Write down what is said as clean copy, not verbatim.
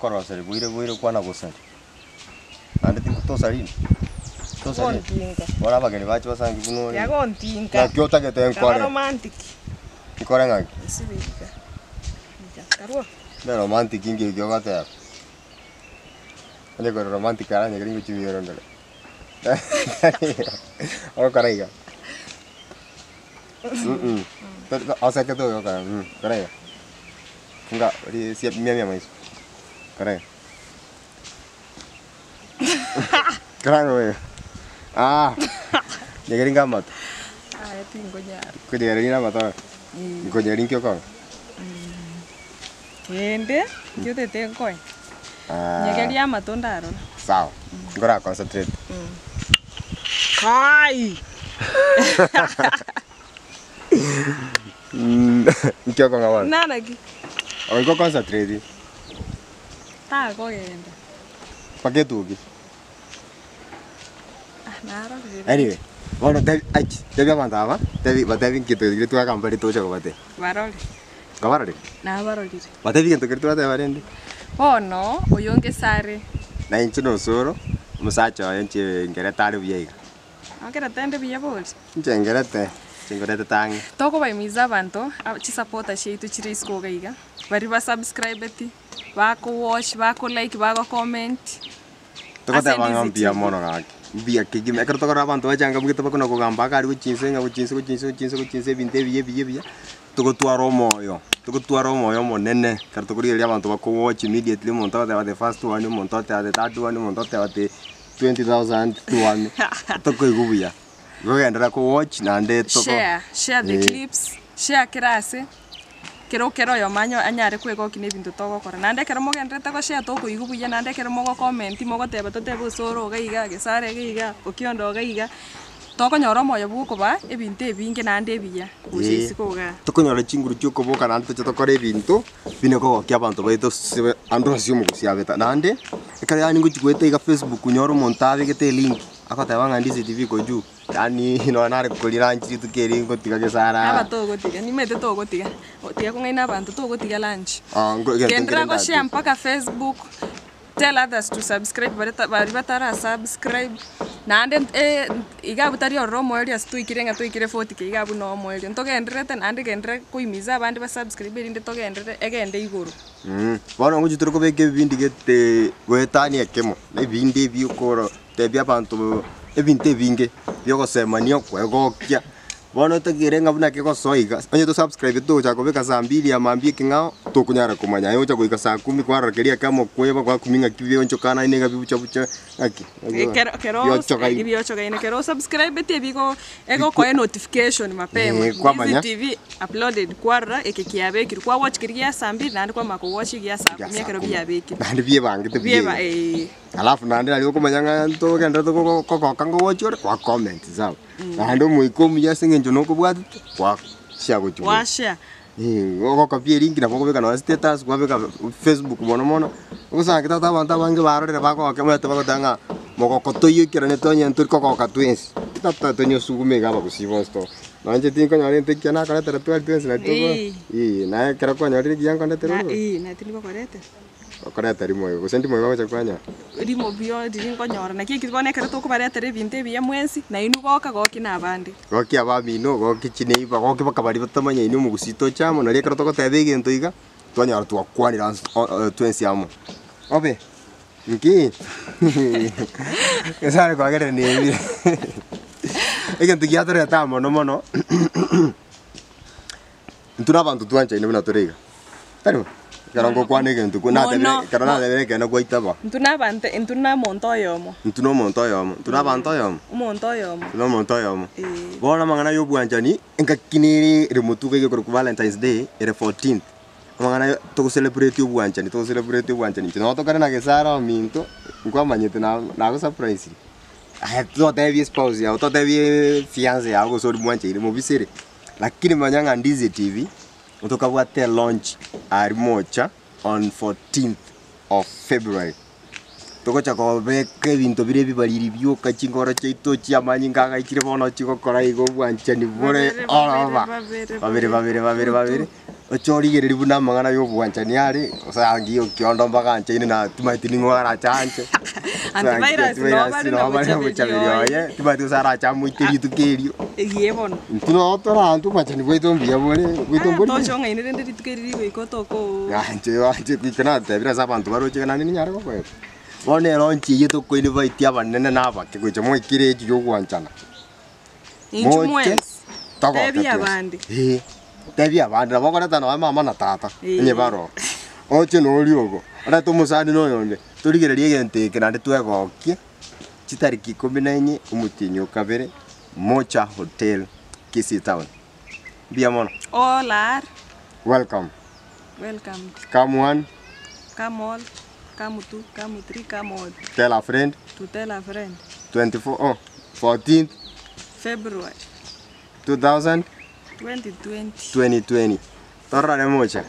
Ngokoroseria boire boire kwana gosaria. Naende tingo tosari inde? Tosari inde? Gontinga. Bono abageni bache basangi buna ore. Tiga gontinga. Naki otagete Kaba nkore? romantic. Nkore ng'aki? Esibe iga. Iga. Karua. Mbe romantic inki ekio ogoteba? Onye kore romantic aranyegere ingochia miyoro ndore. Ogokora iga. Oseke togokora kora iga. Funga ria mia maiso. Kora iga. Kora iga. Ah, nyegeri nga amato. Aye tingonyara. Konyegeri na amato aya. Nkonyegeri nki okonga? Kende, nkio otete nkoe. Nyegeria amato ndarora. Sawa. Nkora concentrate. Kai! Nki okong'a bono? Nana ki? Oiko concentrate. Takogenda. Mpaka etuki. Ah, narorire. Anyway, bono tebi achi, tebi abanto aba, tebi batebi nki toigire twagamba riria togocha kobatebia. Barore. Nkabarorire? Nabarorire. Batebi egento keria twateba rende. Bono, oyo ngesare. Na inche nosoro, omosacha oye inche ngerete are buya iga. Okerete ende buya bori? Inche ngerete, inche ngerete tang'e. Tokobaimiza abanto, chisupporter chiaito chire isiko iga iga, baria basubscribeti, bako watch, bako like, bago comment. Togoteba ng'a mbuya mono gaki, mbuya kegima. Ekero tokorora abanto bachangamgete bakona kogamba iga aria gochia inse ng'a gochia inse gochia inse gochia inse gochia inse ebinto ebiya ebiya ebiya, togotwara omoyo, togotwara omoyo omonene ekero tokorigereria abanto bako watch immediately omonto agoteba the first one, omonto oteba the third one, omonto oteba the 20,000 one, tokoigwa buya. Gogenderera ko watch naende toko Share, share the eh. clips, share kera ase, kero kera oyomo anyo anyare kwegokia na ebinto togokora. Naende ekero mogendererete goshare tokoigwa buya naende ekero mogocomment mogoteba totebe osoro iga iga, gesare iga iga, okiondo iga iga, tokonyora omoyo bwa okobaa ebinto ebinge naende ebiya gocha Eh, isiko igaa. tokonyora chinguru chia okoboka naende toche tokore ebinto buna kogokia abanto baito ase ande onsi omogusi abete. Naende, ekero yaani ngochi goeta iga facebook onyore omonto abegete elink, agoteba ng'a ndizi tv iko juu, yaani nonya nare koria lunch rituko eri ngotiga gese ara Aba togotiga, nimanyete togotiga, tiga kong'aina abanto togotiga lunch. Ah, nko- egento Genderera nkere goshare ndate. mpaka facebook, tell others to subscribe baria ta baria batara subscribe, naende iga abwo tari ororo omoerio ase toikire ng'a toikire 40K iga abwo no omoerio. Ntogendererete naende genderera koimiza abande ba subscribe erinde togenderere egende igoro. Bono ngochi tore kobeka ebibindi gete goetania ekemo, na ebinde ebi okoro tebia abanto ebinto ebinge biogosemania okwegokia. Bono otagere ng'a buna kegosoa iga, onye tosubscribeti togochaka kobeka saa mbili ya mambia ekeng'ao, tokonyara komanya. Aye ogocha goika saa kumi kwarora keria ekemo kweba gwakumia ng'aki bionchokana niga bibucha bucha ng'aki Ekero kero biochogaine. biochogaine kero osubscribeti ebigo egokoa enotification mapema. Eh, kwamanya. Ndizi TV uploaded kwarora eke kiabekirwe, kwa watch keria gia saa mbili naende kwamanya kowatch egia saa Gia kumi saa ekero kumi. biabekirwe. Naende biebangete buya Bieba iga. eh. Alafu naende nari okomanya ng'a ntogenderete kogo kogoka ngogochia ore, kwa comment sawa. Naende omoika omuya ase eng'encho nokobwatete, kwa share gochia igoro. Kwa share. Eh, ogokopia elink nabo okobeka nonye status, kwabeka facebook mono mono, ogosanga tata abanto abange barorire bagoka omanyete bagoteba ng'a mogoko toiyo ekeranete onye ntori kogoka twensi, tata tonyosugume iga abagusii bonsi to. Nonye inche tinkonyora egento ekiya nakoretera twari twensi nari togo Eeh. eh, naye ekero kwanyorire ekiya nkondetera Na ororo. eh, na tindi gokoretera. Okoreta rimo igo, gose ndimo igo ogocha kwanyora? Rimo buya riria nkonyora, naki eki bono ekero tokobaretera ebinto ebiya mwensi, nainwe goka goki na abande. Gokia abamino, gokia chineighbour, gokia mpaka baria batamanyaini omogusii toche amo, nari ekero togoteba egento iga, twanyora twakwanire ase o- twensi amo. Obe, nki? Nyasae are koagerera nebire. Egento giatoreta amo mono mono, Intwe nabanto twanchaine buna tore iga. Tari bo? Ekero ngokwana egento kwe natebire Mono, ekero mo- natebire ekeene gwaitaba. Intwe nabante intwe na omonto oyomo. Intwe na omonto oyomo. Intwe na abanto oyomo. Omonto oyomo. Intwe na omonto oyomo. Eh. Bono amang'ana ya obwanchani, engaki nere ere motuko iga ekorokwa Valentine's Day, ere 14th. Amang'ana ya togocelebrate obwanchani, togocelebrate obwanchani. Inche nabo tokare na Gesare ominto, nkwamanyete na nagosurprisire. Aye totebie spouse yago, totebie fiance yago gose oria mwancheire mobisere. Lakini manya ng'a Ndizi TV ntokabwate elaunch aria mocha on 14th of February. Togocha kobeka ebinto bire ebibariri bioka chingoro chiaito chiamanyinga agaichire bono chigokora igo obwanchani bore Babere, all over. babere, Babere babere, babere babere babere. Oche origereria buna amang'ana ya obwanchani are, gose angi okiondo mpaka anchaine na timanyeti ning'o arache anche. Antivirus noo bare na Noo bare na bochaberi bochaberi oye. oye, timanyeti gose arache amoite rituko erio. Egie bono. Intwe noo tore abanto obwanchani bwaito mbuya bore, bwaito mbori Toche ong'aini rende rituko eri rigoika otokoo. Anche anche goika natebire ase abanto baroche ng'a naende ninyare gokoeba. Bono ero nchieyete tokoinvite abanene na abake gocha moikere echi ya ogwanchana. Inchu Moche, mwensi, togoke tebia twensi. abande. Ee, tebia abande, nabo okoreta nonye mama na tata, Ee. onye baroo. Oche na oria ogo, orete omosani na oyonde, torigererie egento eke naende twegokie, chitariki ikomi na inye, omotienyi o kabere, Mocha Hotel, Kisii Town. Mbuya mono. All are Welcome. welcomed. Come one, Come all, come two, come three, come all. tell a friend, To tell a friend. 24, oh, 14th, February 2000, 2020. 2020. Tororane mocha.